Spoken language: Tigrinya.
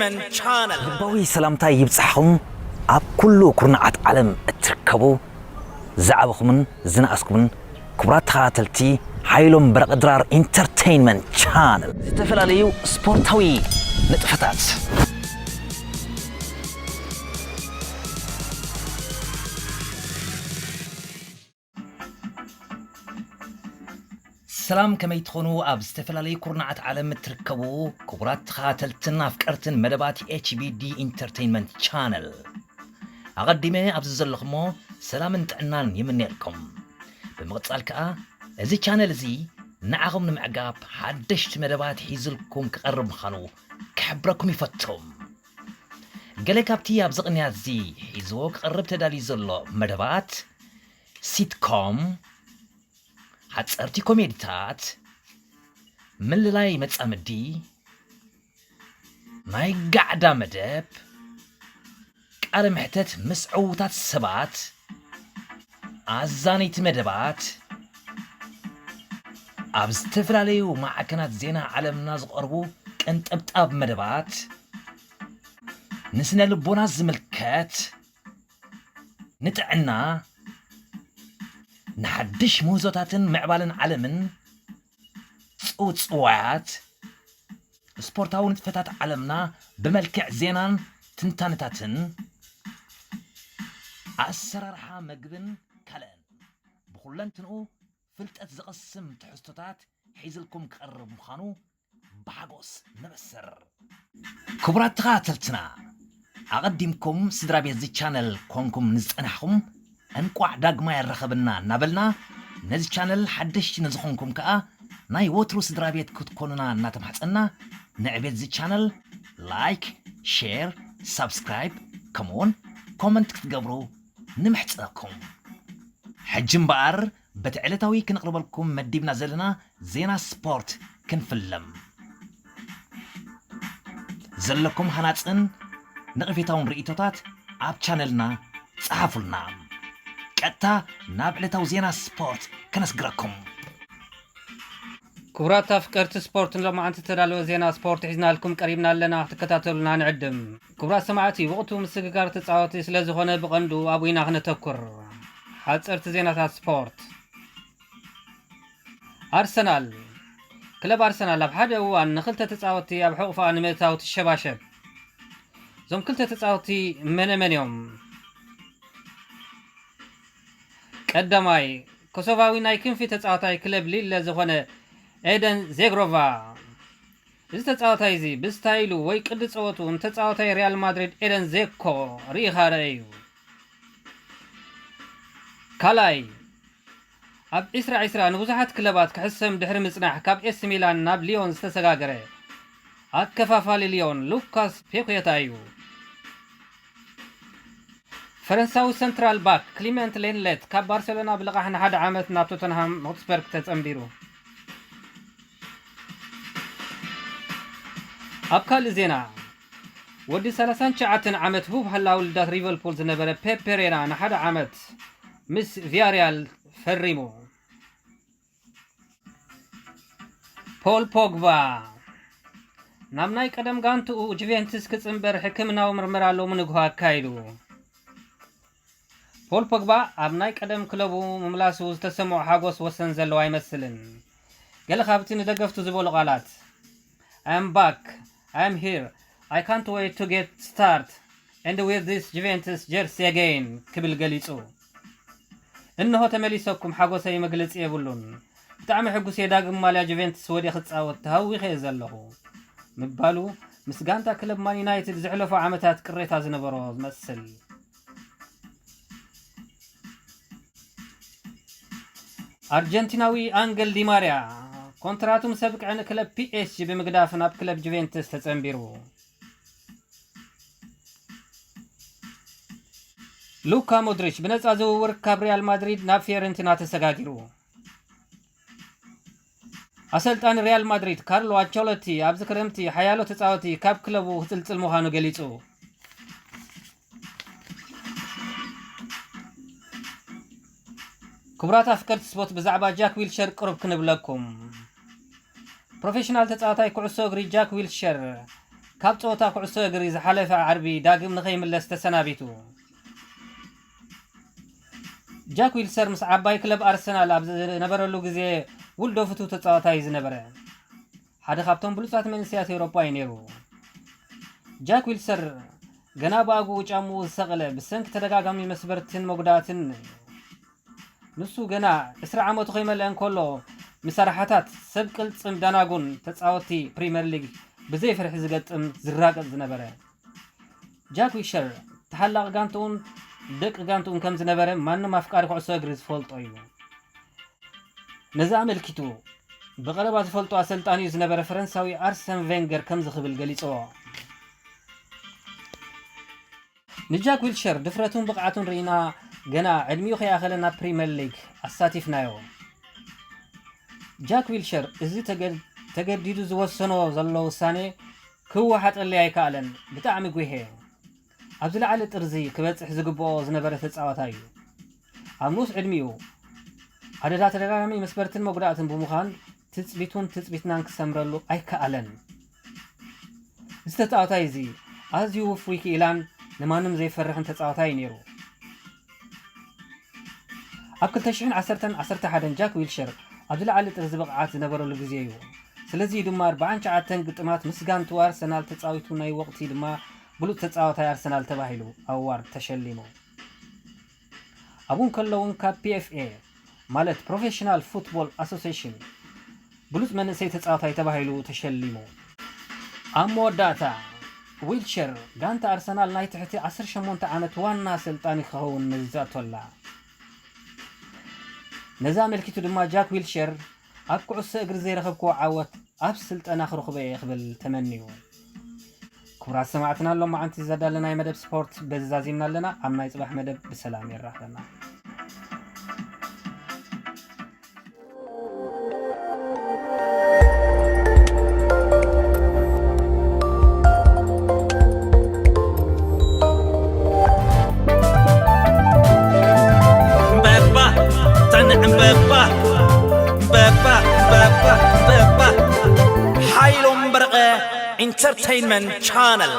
Entertainment Channel. ልባዊ ሰላምታይ ይብጻሕኹም። ኣብ ኩሉ ኩርናዓት ዓለም እትርከቡ ዝዓበኹምን ዝነኣስኩምን ክቡራት ተኸታተልቲ ሓይሎም በረቐ ድራር ኢንተርቴይንመንት ቻነል፣ ዝተፈላለዩ ስፖርታዊ ንጥፈታት። ሰላም፣ ከመይ ትኾኑ? ኣብ ዝተፈላለዩ ኩርናዓት ዓለም እትርከቡ ክቡራት ተኸታተልትን ኣፍቀርትን መደባት ኤች ቢ ዲ ኢንተርቴይንመንት ቻነል፣ ኣቐዲመ ኣብዚ ዘለኹሞ ሰላምን ጥዕናን ይምነየልኩም። ብምቕጻል ከኣ፣ እዚ ቻነል እዚ ንዓኹም ንምዕጋብ ሓደሽቲ መደባት ሒዝልኩም ክቐርብ ምዃኑ ክሕብረኩም ይፈቱ። ገለ ካብቲ ኣብዚ ቅንያት እዚ ሒዝዎ ክቐርብ ተዳልዩ ዘሎ መደባት፣ ሲትኮም፣ ሓጸርቲ ኮሜዲታት፣ ምልላይ መጻምዲ፣ ናይ ጋዕዳ መደብ፣ ቃለ መሕተት ምስ ዕዉታት ሰባት፣ ኣዛነይቲ መደባት፣ ኣብ ዝተፈላለዩ ማዕከናት ዜና ዓለምና ዝቐርቡ ቅንጥብጣብ መደባት፣ ንስነ ልቦና ዝምልከት፣ ንጥዕና፣ ንሓድሽ ምህዞታትን ምዕባለን ዓለምን፣ ጽውጽዋያት፣ ስፖርታዊ ንጥፈታት ዓለምና ብመልክዕ ዜናን ትንታነታትን፣ ኣሰራርሓ መግብን ካልእን፣ ብኹለንትንኡ ፍልጠት ዘቕስም ትሕዝቶታት ሒዝልኩም ክቐርብ ምዃኑ ብሓጎስ ነበስር። ክቡራት ተኸታተልትና፣ ኣቐዲምኩም ስድራ ቤት እዚ ቻነል ኮንኩም ንዝጸናሕኩም፣ እንቋዕ ዳግማይ ኣራኸበና እናበልና፣ ነዚ ቻነል ሓደሽቲ ንዝኾንኩም ከኣ ናይ ወትሩ ስድራ ቤት ክትኮኑና እናተማሕጸና፣ ንዕቤት እዚ ቻነል ላይክ፣ ሼር፣ ሳብስክራይብ፣ ከምኡውን ኮመንት ክትገብሩ ንምሕጸነኩም። ሕጂ እምበኣር፣ በቲ ዕለታዊ ክነቕርበልኩም መዲብና ዘለና ዜና ስፖርት ክንፍለም። ዘለኩም ሃናጽን ነቐፌታውን ርእይቶታት ኣብ ቻነልና ጸሓፉልና። ቀጥታ ናብ ዕለታዊ ዜና ስፖርት ከነስግረኩም። ክቡራት ኣፍቀርቲ ስፖርት፣ ንሎማዓንቲ ዝተዳለወ ዜና ስፖርት ሒዝናልኩም ቀሪብና ኣለና፣ ክትከታተሉና ንዕድም። ክቡራት ሰማዕቲ፣ ወቕቱ ምስግጋር ተጻወቲ ስለ ዝኾነ ብቐንዱ ኣብኡ ኢና ክነተኩር። ሓጸርቲ ዜናታት ስፖርት። ኣርሰናል። ክለብ ኣርሰናል ኣብ ሓደ እዋን ንኽልተ ተጻወቲ ኣብ ሕቑፋ ንምእታው ትሸባሸብ። እዞም ክልተ ተጻወቲ መነ መን እዮም? ቀዳማይ፣ ኮሶቫዊ ናይ ክንፊ ተጻዋታይ ክለብ ሊለ ዝኾነ ኤደን ዜግሮቫ። እዚ ተጻዋታይ እዚ ብስታይሉ ወይ ቅዲ ጸወቱ ንተጻዋታይ ሪያል ማድሪድ ኤደን ዜኮ ርኢኻ ረኣዩ። ካልኣይ፣ ኣብ ዒስራ ዒስራ ንብዙሓት ክለባት ክሕሰም ድሕሪ ምጽናሕ ካብ ኤሲ ሚላን ናብ ሊዮን ዝተሰጋገረ ኣከፋፋሊ ሊዮን ሉካስ ፔኩየታ እዩ። ፈረንሳዊ ሰንትራል ባክ ክሊመንት ሌንሌት ካብ ባርሴሎና ብልቓሕ ንሓደ ዓመት ናብ ቶተንሃም ሆትስፐርግ ተጸንቢሩ። ኣብ ካልእ ዜና፣ ወዲ ሰላሳን ትሽዓተን ዓመት ህቡብ ሃላዊ ልዳት ሊቨርፑል ዝነበረ ፔፕ ፔሬራ ንሓደ ዓመት ምስ ቪያሪያል ፈሪሙ። ፖል ፖግባ ናብ ናይ ቀደም ጋንትኡ ጁቬንትስ ክጽንበር ሕክምናዊ ምርመራ ሎሚ ንግሆ ኣካይዱ። ፖል ፖግባ ኣብ ናይ ቀደም ክለቡ ምምላሱ ዝተሰምዖ ሓጎስ ወሰን ዘለዎ ኣይመስልን። ገለ ካብቲ ንደገፍቱ ዝበሎ ቃላት፣ "I am back, I am here, I can't wait to get start and wear this Juventus jersey again" ክብል ገሊጹ። "እንሆ ተመሊሰኩም፣ ሓጎሰይ መግለጺ የብሉን። ብጣዕሚ ሕጉስ እየ፣ ዳግም ማልያ ጁቬንትስ ወድየ ክጻወት ተሃዊኸ እየ ዘለኹ" ምባሉ ምስ ጋንታ ክለብ ማን ዩናይትድ ዝሕለፎ ዓመታት ቅሬታ ዝነበሮ ዝመስል። ኣርጀንቲናዊ ኣንገል ዲማርያ ኮንትራቱ ምስ ኣብቅዐ ንክለብ ፒ ኤስ ጂ ብምግዳፍ ናብ ክለብ ጁቬንትስ ተጸንቢሩ። ሉካ ሞድሪች ብነጻ ዝውውር ካብ ሪያል ማድሪድ ናብ ፊዮረንቲና ተሰጋጊሩ። ኣሰልጣኒ ሪያል ማድሪድ ካርሎ ኣንቸሎቲ ኣብዚ ክረምቲ ሓያሎ ተጻወቲ ካብ ክለቡ ክጽልጽል ምዃኑ ገሊጹ። ክቡራት ኣፍቀርቲ ስፖርት፣ ብዛዕባ ጃክ ዊልሸር ቅሩብ ክንብለኩም። ፕሮፌሽናል ተጻዋታይ ኩዕሶ እግሪ ጃክ ዊልሸር ካብ ጸወታ ኩዕሶ እግሪ ዝሓለፈ ዓርቢ ዳግም ንኸይምለስ ተሰናቢቱ። ጃክ ዊልሰር ምስ ዓባይ ክለብ ኣርሰናል ኣብ ዝነበረሉ ግዜ ውልዶ ፍቱው ተጻዋታይ ዝነበረ ሓደ ካብቶም ብሉጻት መንእሰያት ኤውሮጳ እዩ ነይሩ። ጃክ ዊልሰር ገና ብኣግኡ ጫምኡ ዝሰቐለ ብሰንኪ ተደጋጋሚ መስበርትን መጉዳእትን ንሱ ገና ዕስራ ዓመቱ ከይመልአ እንከሎ፣ ምስ ኣርሓታት ሰብ ቅልጽም ዳናጉን ተጻወትቲ ፕሪምየር ሊግ ብዘይ ፍርሒ ዝገጥም ዝራገጽ ዝነበረ። ጃክ ዊልሸር ተሓላቒ ጋንትኡን ደቂ ጋንትኡን ከም ዝነበረ ማንም ኣፍቃሪ ኩዕሶ እግሪ ዝፈልጦ እዩ። ነዚ ኣመልኪቱ ብቐረባ ዝፈልጦ ኣሰልጣኒኡ ዝነበረ ፈረንሳዊ ኣርሰን ቬንገር ከምዚ ክብል ገሊጽዎ። ንጃክ ዊልሸር ድፍረቱን ብቕዓቱን ርኢና ገና ዕድሚኡ ከይኣኸለ ናብ ፕሪምየር ሊግ ኣሳቲፍናዮ። ጃክ ዊልሸር እዚ ተገ- ተገዲዱ ዝወሰኖ ዘሎ ውሳኔ ክወሓጠለይ ኣይከኣለን። ብጣዕሚ ጒሄ። ኣብ ዝለዓለ ጥርዚ ክበጽሕ ዝግብኦ ዝነበረ ተጻዋታይ እዩ። ኣብ ንኡስ ዕድሚኡ ኣደዳ ተደጋጋሚ መስበርትን መጉዳእትን ብምዃን ትጽቢቱን ትጽቢትናን ክሰምረሉ ኣይከኣለን። እዚ ተጻዋታይ እዚ ኣዝዩ ውፉይ ክኢላን ንማንም ዘይፈርሕን ተጻዋታይ እዩ ነይሩ። ኣብ ክልተ ሽሕን ዓሰርተን ዓሰርተ ሓደን ጃክ ዊልሸር ኣብ ዝለዓለ ጥርዚ ብቕዓት ዝነበረሉ ግዜ እዩ። ስለዚ ድማ ኣርባዓን ትሽዓተን ግጥማት ምስ ጋንቱ ኣርሰናል ተጻዊቱ ናይ ወቕቲ ድማ ብሉጽ ተጻዋታይ ኣርሰናል ተባሂሉ ኣዋርድ ተሸሊሙ። ኣብኡ እንከሎ እውን ካብ ፒኤፍኤ ማለት ፕሮፌሽናል ፉትቦል ኣሶሲሽን ብሉጽ መንእሰይ ተጻዋታይ ተባሂሉ ተሸሊሙ። ኣብ መወዳእታ ዊልሸር ጋንታ ኣርሰናል ናይ ትሕቲ ዓሰርተ ሸሞንተ ዓመት ዋና ኣሰልጣኒ ክኸውን መዚዛቶላ። ነዚ ኣመልኪቱ ድማ ጃክ ዊልሸር ኣብ ኩዕሶ እግሪ ዘይረኸብክዎ ዓወት ኣብ ስልጠና ክረኽቦ እየ ክብል ተመንዩ። ክቡራት ሰማዕትና ሎማዓንቲ ዘዳለናይ መደብ ስፖርት በዚ ዛዚምና ኣለና። ኣብ ናይ ጽባሕ መደብ ብሰላም የራኽበና። በባ ተንዕም በባ በባ በባ በባ ሓይሎም በርቐ ኢንተርቴይንመንት ቻነል።